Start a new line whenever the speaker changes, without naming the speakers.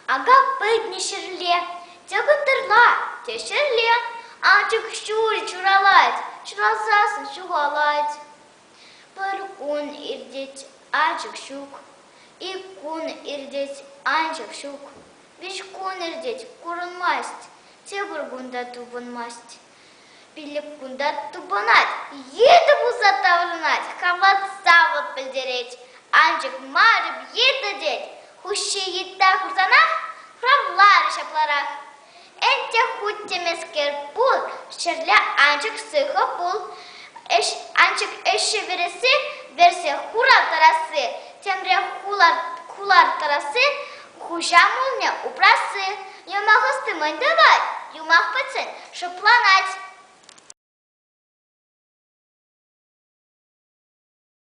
Ака пӗтнӗ ҫӗрле, те кӑнтӑрла, те ҫӗрле, анчӑк ҫул ҫуралать, ҫуралсассӑн ҫухалать. Пӗр кун иртет, анчӑк ҫук, ик кун иртет, анчӑк ҫук, виҫ кун иртет, курӑнмасть, тепӗр кун та тупӑнмасть. Пилӗк кунта тупӑнать, йытӑ пулса таврӑнать, хавлатса вӑл пӗлтерет. Анчӑк мар йытӑ тет, хуҫи йытта курсанах хуравларӗ ҫапларах. Ӗнтӗ хуть темӗскер пул, ҫӗрле анчӑк сыхӑ пул. Ӗҫ анчӑк ӗҫҫи вӗресси, вӗрсе хурав тӑрасси, темре хулар тӑрасси, хуҫа мулне упрасси. Юмах ӑсти мӗн тӑвать? Юмах пӗтсен шӑпланать.